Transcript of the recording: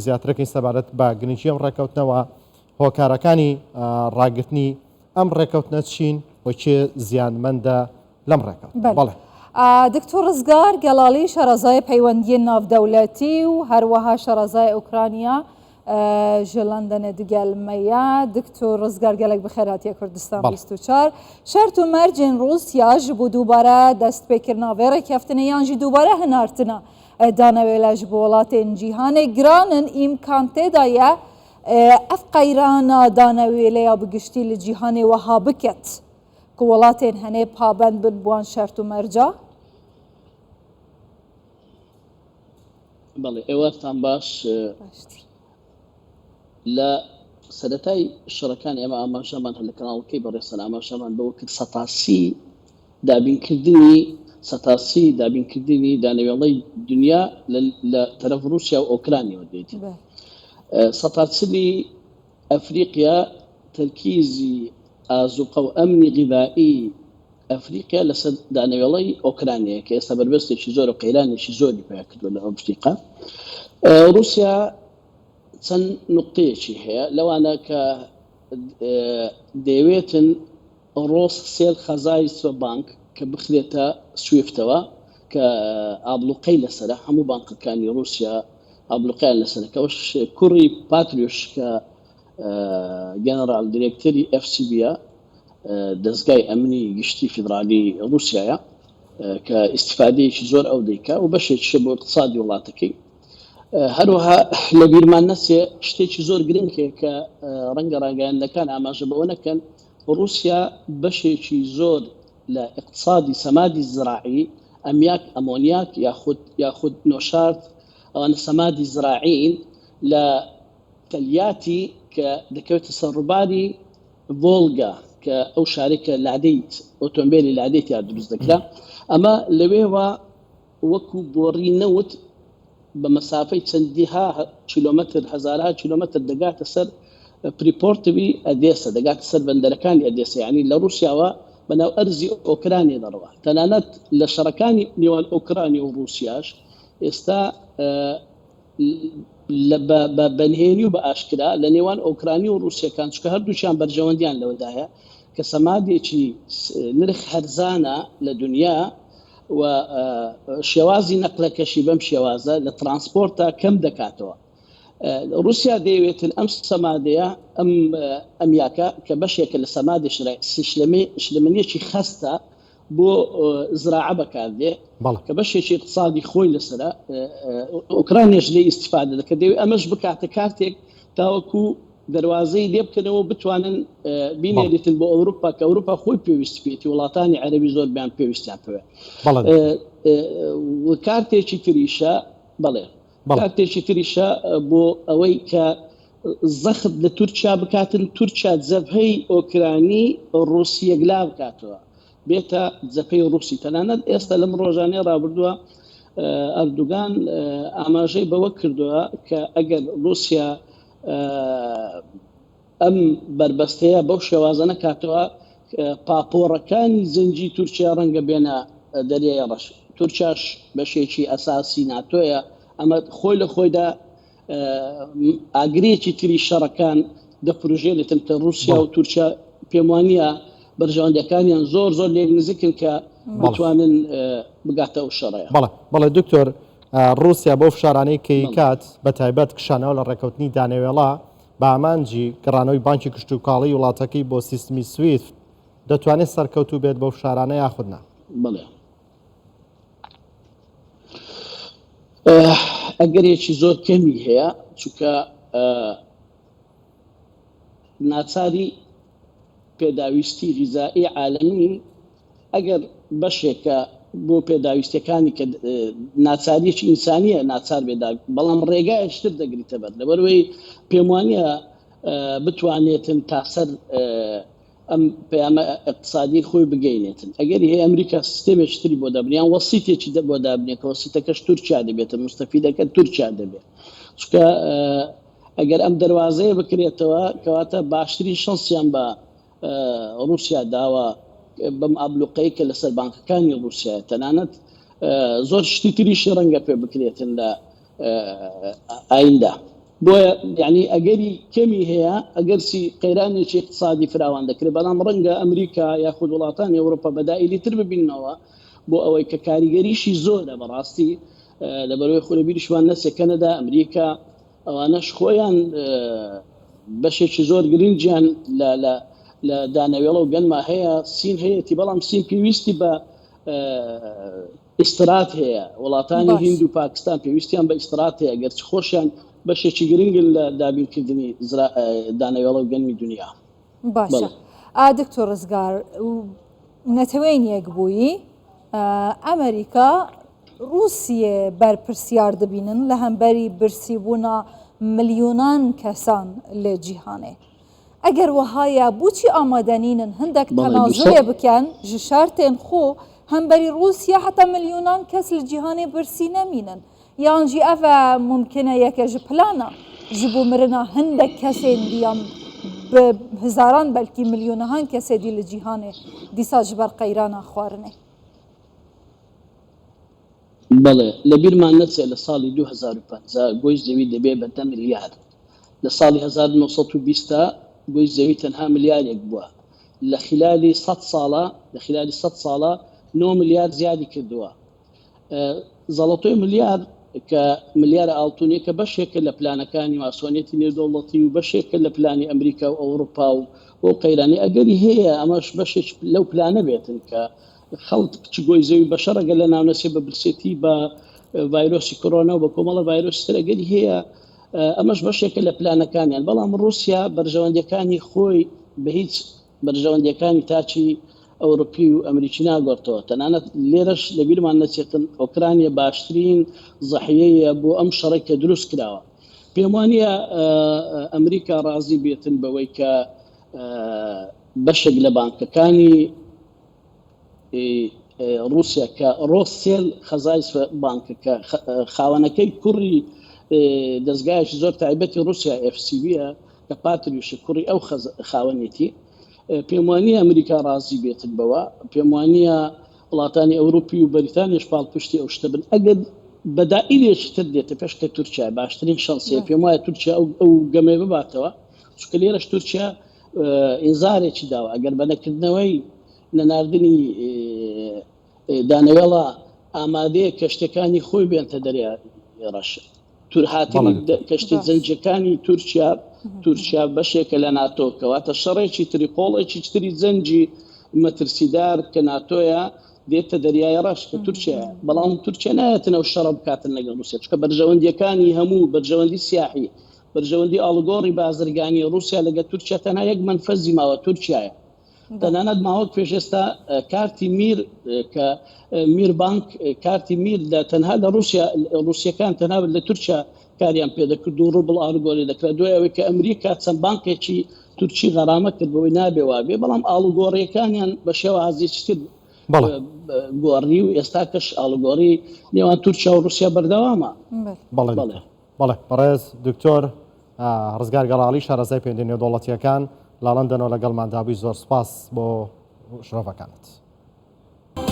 زیاترەکەین سەبارەت بە گرنگی ئەم ڕێککەوتنە و هۆکارەکانی ڕاگرتنی ئەم ڕێککەوتنە چین و کێ زیانمەندە لەم ڕێککەوتنە. بەڵێ. دکتۆر ڕزگار گەڵاڵی شارەزای پەیوەندییە ناودەولەتی و هەروەها شارەزای ئۆکرانیا ژ لەندەنێ دگەل مەیە. دکتۆر ڕزگار گەلێک بخێر هاتیە کوردستان 24. شەرت و مەرجێن ڕووسیا ژ بۆ دووبارە دەستپێکردنا ڤێ ڕێککەفتنێ یان ژی دووبارە هەنارتنا دانەوێلە ژ بۆ وڵاتێن جیهانێ گرانن ئیمکان تێدایە ئەف قەیرانا دانەوێلەیا بگشتی لە جیهانێ وەها بکەت ک وڵاتێن هەنێ پابەند بن بوان شەرت و مەرجا؟ بەڵێ ئێوارتان باش. لە سەرەتای شەڕەکان ئێمە ئاماژەمان هەر لە کەناڵەکەی بەڕێزتان ئاماژەمان بەوە کرد سەتاسی دابینکردنی سەتاسی دابینکردنی دانەوێڵەی دنیا لە تەرەف ڕووسیا و ئۆکرانیەوە دێت سەتا چلی ئەفریقیا تەرکیزی ئازوقە و ئەمنی غیدائی ئەفریقیا لەسەر دانەوێڵەی ئۆکرانیایە کە ئێستا بەربەستێکی زۆر و قەیرانێکی زۆری پیا کردووە لە ئەفریقا. ڕووسیا چەند نوقتەیەکی هەیە لەوانە کە دەیەوێتن ڕۆس سێل خەزای بانک کە بخرێتە سویفتەوە کە ئابلوقەی لەسەرە هەموو بانقەکانی ڕووسیا ئابلوقیان لەسەرە کەەوەش کوڕی پاتریوش کە گەنەرال دیرێکتەری FCB ە دەزگای ئەمنی گشتی فیدرالی ڕووسیایە کە ئیسیفادەیەکی زۆر ئەو دەیکا و بەشێکیشە بۆ اقتصادی وڵاتەکەی هەروەها لە بیرمان نەچێ شتێکی زۆر گرنگ هەیە کە ڕەنگە ڕاگەیاندنەکان ئاماژە بەوە نەکەن ڕووسیا بەشێکی زۆر لە اقتصادی سەمادی زراعی ئەمیاک ئەمۆنیاک یاخود یاخود نۆشارد ئەوانە سەمادی زراعین لە تەلیاتی کە دەکەوێتە سەر ڕووباری ڤۆڵگا کە ئەو شارەی کە لادێی ئۆتۆمبێلی لادێی تیا دروست دەکرا ئەمە لەوێوە وەکو بۆڕی نەوت بە مەسافەی چەندیها کیلۆمەتر هەزارها کیلۆمەتر دەگاتە سەر پریپۆرتوی ئەدێسە دەگاتە سەر بەندەرەکانی ئەدێسە یعنی لە ڕووسیاوە بەناو ئەرزی ئۆکرانیا دەڕوا تەنانەت لە شەڕەکانی نێوان ئۆکرانی و ڕووسیاش ئێستا لە بە بە بەنهێنی و بە ئاشکرا لە نێوان ئۆکرانی و ڕووسیەکان چونکە هەردووکیان بەرژەوەندیان لەوەدایە کە سەمادێکی نرخ هەرزانە لە دنیا و شێوازی نەقلەکەشی بەم شێوازە لە ترانسپۆرتە کەم دەکاتەوە. رووسیا دەیەوێتن ئەم سەمادەیە ئەم ئەمیاکە کە بەشێکە لە سەمادی شلەمەنیەکی خەستە بۆ زراعە بەکاردێ کە بەشێکی اقتصادی خۆی لەسرە ئۆکرانیش لێ ئیسیفادە دەکە دەوێت ئەمەش بکاتە کارتێک تاوەکو دەروازەی لێ بکەنەوە بتوانن بینێریتن بۆ ئەوروپا کە ئەوروپا خۆی پێویستی پێێتی وڵاتانی عەربی زۆر بیان پێویستیان پێوێ کارتێکی تریشە بەڵێ کارتێکی تریشە بۆ ئەوەی کە زەخت لە تورکیا بکاتن تورکیا جەبهەی ئۆکرانی ڕوسی یەکلا بکاتەوە بێتە جەپەی ڕوسی تەنانەت ئێستا لەم ڕۆژانەی ڕابردووە ئەردوگان ئاماژەی بەوە کردووە کە ئەگەر رووسیا ئەم بەربەستەیە بەو شێوازە نەکاتەوە پاپۆڕەکانی زەنگی تورکیا ڕەنگە بێنە دەریای ڕەش تورکیاش بەشێکی ئەساسی ناتۆیە ئەمە خۆی لە خۆیدا ئاگرێکی تری شەڕەکان دەپروژێنێتن کە ڕووسیا و تورکیا پێم وانە بەرژەوەندەکانیان زۆر زۆر لێک نزیکن کە بتوانن بگاتە ئەو شەڕەیە. بەڵێ بەڵێ دکتۆر ڕووسیا بەو فشارانەی کە کات بە تایبەت کشانەوە لە ڕێککەوتنی دانەوێڵە بە ئامانجی گەڕانەوەی بانکی کشتوکاڵی وڵاتەکەی بۆ سیستمی سویفت دەتوانێت سەرکەوتوو بێت بەو فشارانە یاخود نا؟ بەڵێ ئەگەرێکی زۆر کەمی هەیە چونکە ناچاری پێداویستی غیزائی عالەمی ئەگەر بەشێکە بۆ پێداویستەکانی کە ناچاریەکی ئینسانیە ناچار بێدا بەڵام ڕێگایشتر دەگریتە بەر لەبەرەوەی پێم وانە بتوانێتن تا سەر ئەم پەیامە ئیقتسادیەی خۆی بگەینێتن. ئەگەری هەیە ئەمریکا سیستێمێکی تری بۆ دابنێ یان وەسیتێکی بۆ دابنێ کە وەسیتەکەش تورکیا دەبێتن، موستەفیدەکە تورکیا دەبێت. چونکە ئەگەر ئەم دەروازەیە بکرێتەوە کەواتە باشترین شەنسیان بە ڕووسیا داوە بەم ئابلوقەی کە لەسەر بانکەکانی ڕووسیایە. تەنانەت زۆر شتی تریشی ڕەنگە پێ بکرێتن لە ئایندە. بۆیە یانی ئەگەری کەمی هەیە ئەگەرچی قەیرانێکی ئیقتسادی فراوان دەکرێت بەڵام ڕەنگە ئەمریکا یاخود وڵاتانی ئەوروپا بەدائیلی تر ببیننەوە بۆ ئەوەی کە کاریگەریشی زۆرە بەڕاستی لەبەرەوەی خۆ لەبیریشمان نەچێت کەنەدا ئەمریکا ئەوانەش خۆیان بەشێکی زۆر گرنگیان لە لە لە دانەوێڵە و گەنما هەیە سین هەیەتی بەڵام سین پێویستی بە ئیسترات هەیە، وڵاتانی باش. هیند و پاکستان پێویستیان بە ئیسترات هەیە، گەرچی خۆشیان بەشێکی گرنگن لە دابینکردنی زرا دانەوێڵە و گەنمی دونیا. باشە بەڵێ. ئا دکتۆر ڕزگار نەتەوەین یەکبوویی ئەمریکا ڕووسیە بەرپرسیار دبینن لە هەمبەری برسیبوونا ملیۆنان کەسان لە جیهانێ. ئەگەر وەهایە بوچی ئامادە نینن هندەک بەڵێ دوسەد. تەنازولێ بکەن ژ شەرتێن خو هەمبەری ڕووسیە حەتا ملیونان کەس لە جیهانێ برسی نەمینن یان ژی ئەڤە مومکنە یەکە ژ پلانا ژ بو مرنا هندەک کەسێن دی یان ب هزاران بەلکی ملیونەهان کەسێ دی لە جیهانێ دیسا ژ بەر قەیرانا خوارنێ. بەڵێ، لە بیرمان نەچێ لە ساڵی 2050 گۆی زەوی دەبێ بە دە ملیار. لە ساڵی 1920 تا گۆی زەوی تەنها ملیارێک بووە. لە خیلالی سەد ساڵا، لە خیلالی سەد ساڵا نۆ ملیار زیادی کردووە. زەڵەتۆی ملیار کە ملیارە ئاڵتونیەکە بەشێکە لە پلانەکانی ماسۆنیەتی نێودەوڵەتی و بەشێکە لە پلانی ئەمریکا و ئەوروپا و بۆ قەیرانی ئەگەری هەیە ئەمەش بەشێک لەو پلانە بێتن کە خەڵک چ گۆی زەوی بەشەڕ ئەگەر لە ناونەچێ بە برسێتی بە ڤایرۆسی کۆرۆنا و بە کۆمەڵە ڤایرۆسی تر ئەگەری هەیە ئەمەش بەشێکە لە پلانەکانیان بەڵام ڕووسیا بەرژەوەندیەکانی خۆی بە هیچ بەرژەوەندیەکانی تاکی ئەوروپی و ئەمریکی ناگۆڕتەوە تەنانەت لێرەش لەبیرمان نەچێتن ئۆکرانیا باشترین زەحیەیە بۆ ئەم شەڕێک کە دروست کراوە پێم وانە ئەمریکا ڕازی بێتن بەوەی کە بەشێک لە بانکەکانی ڕووسیا کە ڕۆسێل خەزایس بانکە کە خاوەنەکەی کوڕی دەزگایەکی زۆر تایبەتی ڕووسیا FCB ە کە پاتریوشە کوڕی ئەو خاوەنێتی پێم وانییە ئەمریکا ڕازی بێتن بەوە پێم وانییە وڵاتانی ئەوروپی و بەریتانیش پاڵپشتی ئەو شتە بن ئەگەر بەدائیلێکی تر دێتە پێش کە تورکیا باشترین شانسەیە پێم وایە تورکیا ئەو ئەو گەمەی بباتەوە چونکە لێرەش تورکیا ئینزارێکی داوە ئەگەر بە نەکردنەوەی نەناردنی دانەوێڵە ئامادەیە کەشتەکانی خۆی بێنتە دەریای ڕەش. هاتنی کەشتی جەنگیەکانی تورکیا تورکیا بەشێکە لە ناتۆ کەواتە شەڕێکی تری قۆڵێکی تری جەنگی مەترسیدار کە ناتۆیە دێتە دەریای ڕەش کە تورکیا بەڵام تورکیا نایەتن ئەو شەڕە بکاتن لەگەڵ رووسیا چونکە بەرژەوەندیەکانی هەموو بەرژەوەندی سیاحی بەرژەوەندی ئاڵوگۆڕی بازرگانی رووسیا لەگە تورکیا تەنها یەک مەنفەزی ماوە تورکیایە تەنانەت ماوەک پێش ئێستا کارتی میر کە میر بانک کارتی میر لە تەنها لە رووسیا رووسیەکان تەنها لە تورکیا کاریان پێدەکرد و ڕوبڵ ئاڵوگۆڕی دەکرا دوای ئەوەی کە ئەمریکا چەند بانکێکی تورکی غەرامە کرد بەوەی نابێ وابێ بەڵام ئاڵوگۆڕیەکانیان بە شێوازێکی تر گۆڕی و ئێستا کەش ئاڵوگۆڕی نێوان تورکیا و رووسیا بەردەوامە. بەڵێ بەڵێ بەڕێز دکتۆر ڕزگار گەڵاڵی شارەزای پەیوەندیە نێودەوڵەتییەکان لە لەندەنەوە لەگەڵماندا بووی زۆر سوپاس بۆ شرۆڤەکانت.